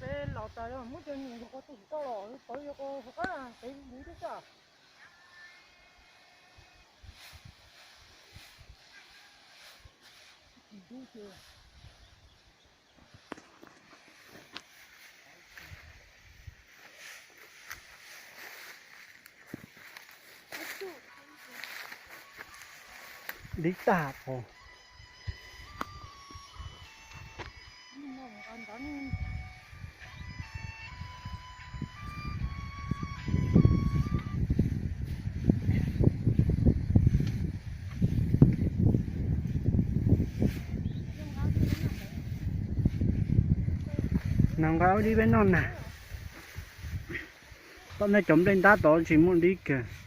Peb los tas muab cov nyuam yog qhov twg tsis tau los pawv yog qhov qab peb lub teb tsa. Dib tag os. Nqa ua dib peb noj na. Tom nej cov nplej ntab tod tsis muaj dib kiag.